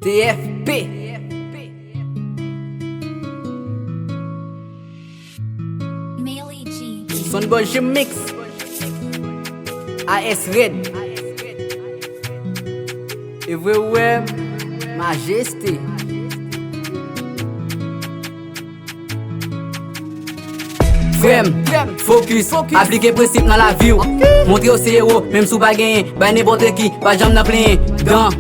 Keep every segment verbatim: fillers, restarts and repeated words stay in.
D F P. Sonboy Jim Mix. A S Red. E vre ou wè, majeste. Frè m, fokis, aplike prensip nan lavi w. Montre w se ewo, menm si w pa genyen. Bay nenpòt ki, pa janm nan plenyen. Dan,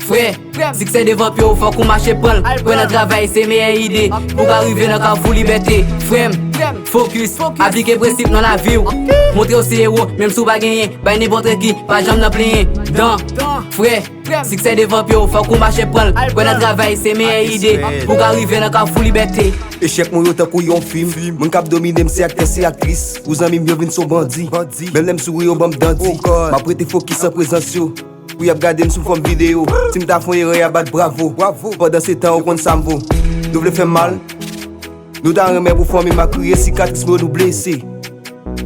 frè, siksè devan pye w, fòk ou mache pran l. Kwè nan travay, se meyè ide. Pou w ka rive nan kafou libète. Frè m, fokis, aplike prensip nan lavi w. Montre w se ewo, menm si w pa genyen. Bay nenpòt ki, pa janm nan plenyen. Dan, frè, siksè devan pye w, fòk ou mache pran l. Kwè nan travay, se meyè ide. Pou w ka rive nan kafou libète. Echèk mwen yo tankou yon fim. Moun k ap domine m se aktè, se aktris. Pou zanmi m yo vin son bandi. Menm lè m souri yo ban m dandi. M ap rete fokis an prezans yo. Pou y ap gade m sou fòm videyo. Si m ta fè yon erè, y a bat bravo. Pandan se tan, ou konn sa m vo. Nou vle fè m mal. Nou ta renmen pou fanmi m a kriye, sikatris mwen nou blese.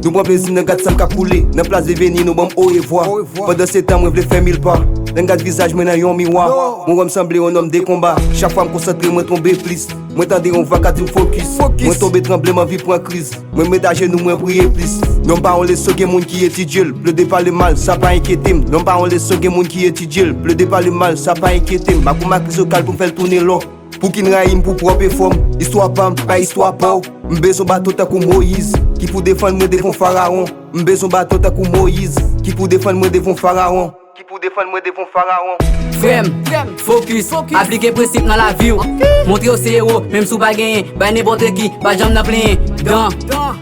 Nou pran plezi nan gad san k ap koule. Nan plas deveni, nou ban m orevwa. Pandan se tan, mwen vle fè mil pa. Lè m gad vizaj mwen nan yon miwa. Mwen wè m sanble yon nonm de konba. Chak fwa m konsantre, mwen tonbe plis. Mwen tande yon vwa k ap di m fokis. Mwen tonbe tranble, m anvi pran kriz. Mwen met ajenou, mwen priye plis. Non, m pa yon leson, gen moun ki etidye l. Plede pale mal, sa pa enkyete m. Non, m pa yon leson, gen moun ki etidye l. Plede pale mal, sa pa enkyete m. M ap koumatriz lokal pou m fè l tounen lò. Pou ki n rayi m pou pwòp efò m? Istwa pa m, pa istwa pa w. M bezwen baton tankou Moyiz, ki pou defann mwen devan Farawon. M bezwen baton tankou Moyiz, ki pou defann mwen devan Farawon. Ki pou defann mwen devan Farawon. Frè m, fokis, aplike prensip nan lavi w. Montre w se ewo, menm si w pa genyen. Bay nenpòt ki, pa janm nan plenyen. Dan,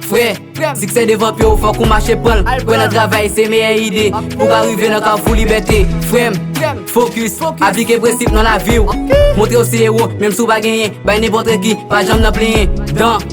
frè, siksè devan pye w, fòk ou mache pran l. Kwè nan travay, se meyè ide. Pou w ka rive nan kafou libète. Frè m, fokis, aplike prensip nan lavi w. Montre w se ewo, menm si w pa genyen. Bay nenpòt ki, pa janm nan plenyen. Dan,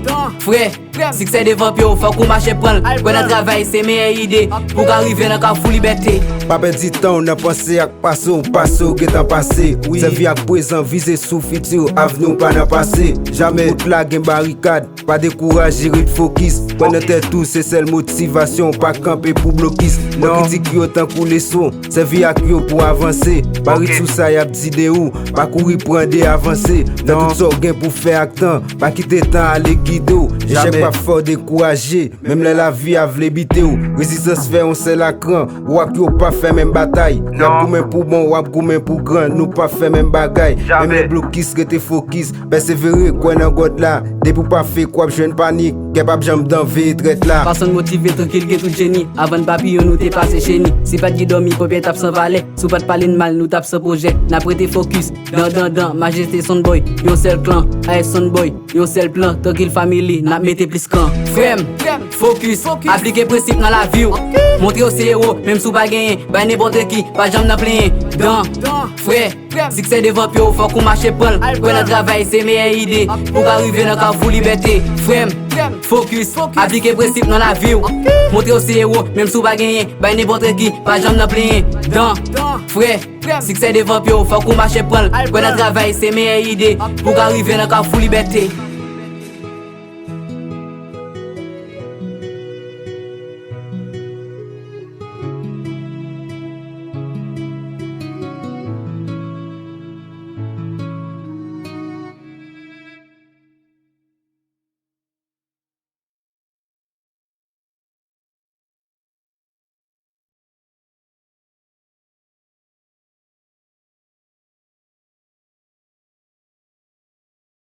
frè, siksè devan pye w, fòk ou mache pran l. Kwè nan travay, se meyè ide. Pou w ka rive nan kafou libète. Pa pèdi tan w nan panse ak pase w, pase w gentan pase. Sèvi ak prezan, vize sou fiti w, avni w pa nan pase. Jamè. Wout la gen barikad. Pa dekouraje, ret fokis. Kwè nan tèt ou, se sèl motivasyon. Pa kanpe pou blokis. Pran kritik yo tankou leson. Sèvi ak yo pou avanse. Pa ret sou sa y ap di de ou. Pa kouri pran de avanse. Fè tout sa w gen pou fè ak tan. Pa kite tan ale gide w. Echèk p ap fè w dekouraje. Menm lè lavi a vle bite w. Rezistans fè yon sèl akran. Ou ak yo p ap fè menm batay. Y ap goumen pou bon, w ap goumen pou gran. Nou p ap fè menm bagay. Menm lè blokis, rete fokis. Pèsevere, kwè nan God la. Depi w pa fake, w ap jwenn panik. Kè p ap janm dan veye trèt la. Fason n motive, trankil, gen tout jeni. Avan n papiyon, nou te pase cheni. Si pa t gen dòmi, pòpyè t ap san valè. Si w pa t pale n mal, nou t ap san pwojè. N ap rete fokis. Dan, dan, dan, majeste Sonboy. Yon sèl klan, A S Sonboy. Yon sèl plan, trankil family, n ap mete plis kan. Frè m, fokis, aplike prensip nan lavi w. Montre w se ewo, menm si w pa genyen. Bay nenpòt ki, pa janm nan plenyen. Dan, frè, siksè devan pye w, fòk ou mache pran l. Kwè nan travay, se meyè ide. Pou w ka rive nan kafou libète. Frè m, fokis, aplike prensip nan lavi w. Montre w se ewo, menm si w pa genyen. Bay nenpòt ki, pa janm nan plenyen. Dan, frè, siksè devan pye w, fòk ou mache pran l. Kwè nan travay, se meyè ide. Pou w ka rive nan kafou libète.